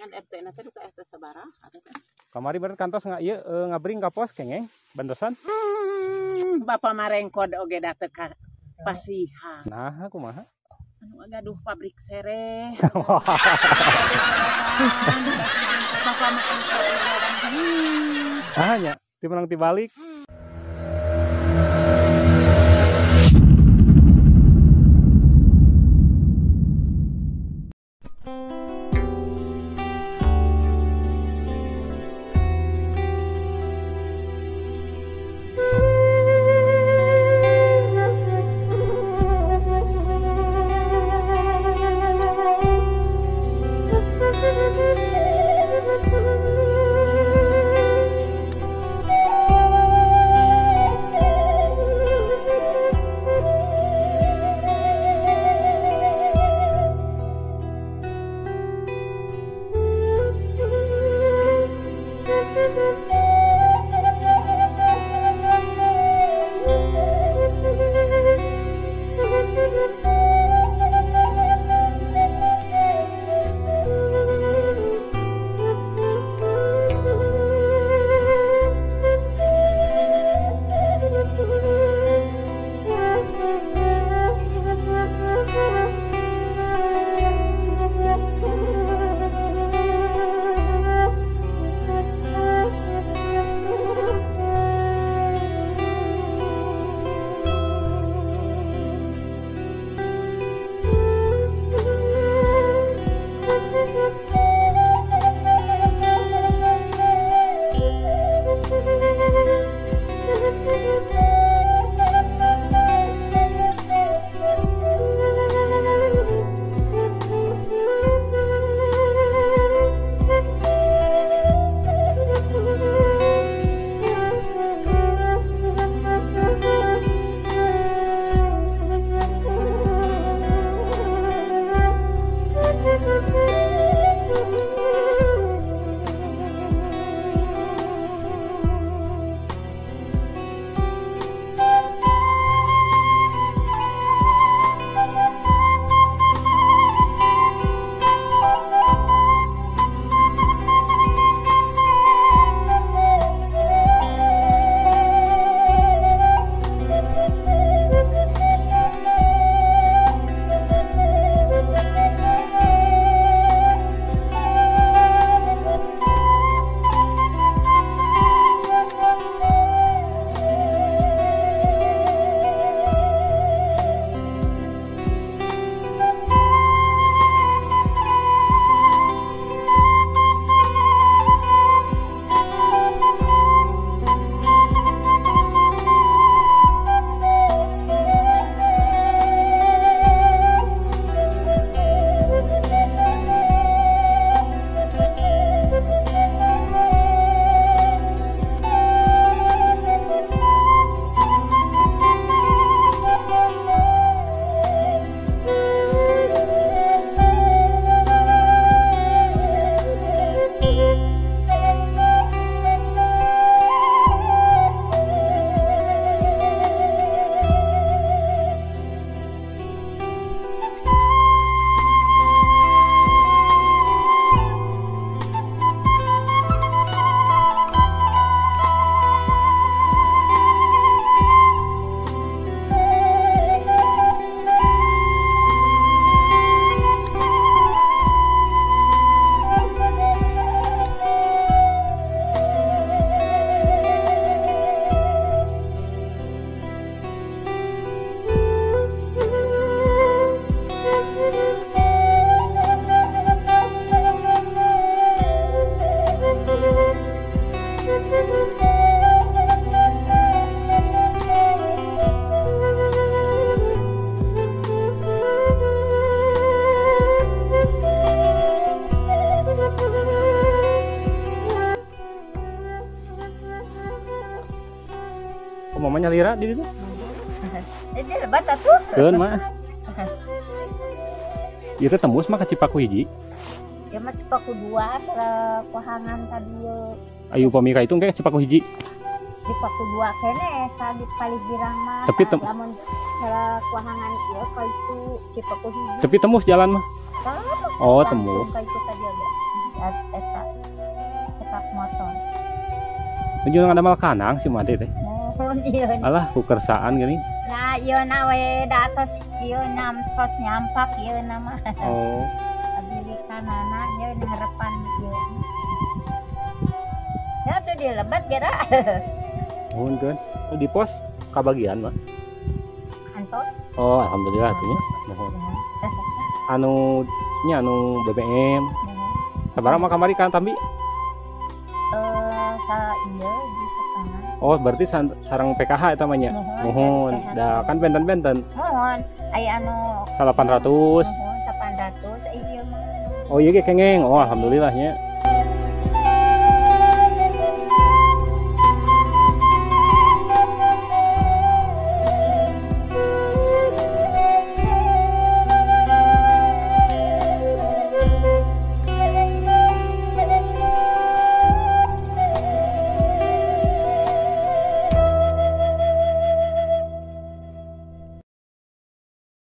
Kan RT na teh duka RT sabaraha teh. Kamari berarti kantos nggak ieu ngabring ka pos kengeng bantosan. Bapak marengkod oge da teu ka pasihan. Nah, kumaha? Anu gaduh pabrik sereh. Bapak makan. Ah nya, ti menang ti balik. Mamanya lira di situ. Itu lebat atuh. Keun mah. Ieu teh tembus mah ka Cipaku hiji. Ya mah Cipaku 2 sareng tadi ye. Ayo upami ka itu engke Cipaku hiji. Cipaku 2 keneh ka di Paligirang mah. Tapi lamun sareng kuhangan ieu ka itu Cipaku hiji. Tapi tembus jalan mah. Tembus. Oh, tembus. Ka itu tadi ada. Eta cekak motor. Nuju ngadamel kandang si mati teh. Mohon ieu. Alah, ku kersaan gini. Nah, ieu na we da tos ieu nam tos nyampak ieu na mah. Oh, Abdi kanana ieu harapan ieu. Ya tuh di lebat geura. Nuhun keun. Oh, di pos kabagian mah. Antos. Oh, alhamdulillah atuh nya. Nuhun. Anu nya anu BBM. Sabaraha mah kamari kan tambi? Eh, sa ieu di setengah. Oh, berarti sareng PKH eta mah nya. Nuhun. PKH. Da kan benten-benten. Mohon aya anu 800. Mohon 800 ieu mah. Oh, iya ge kengeng. Oh, alhamdulillah nya.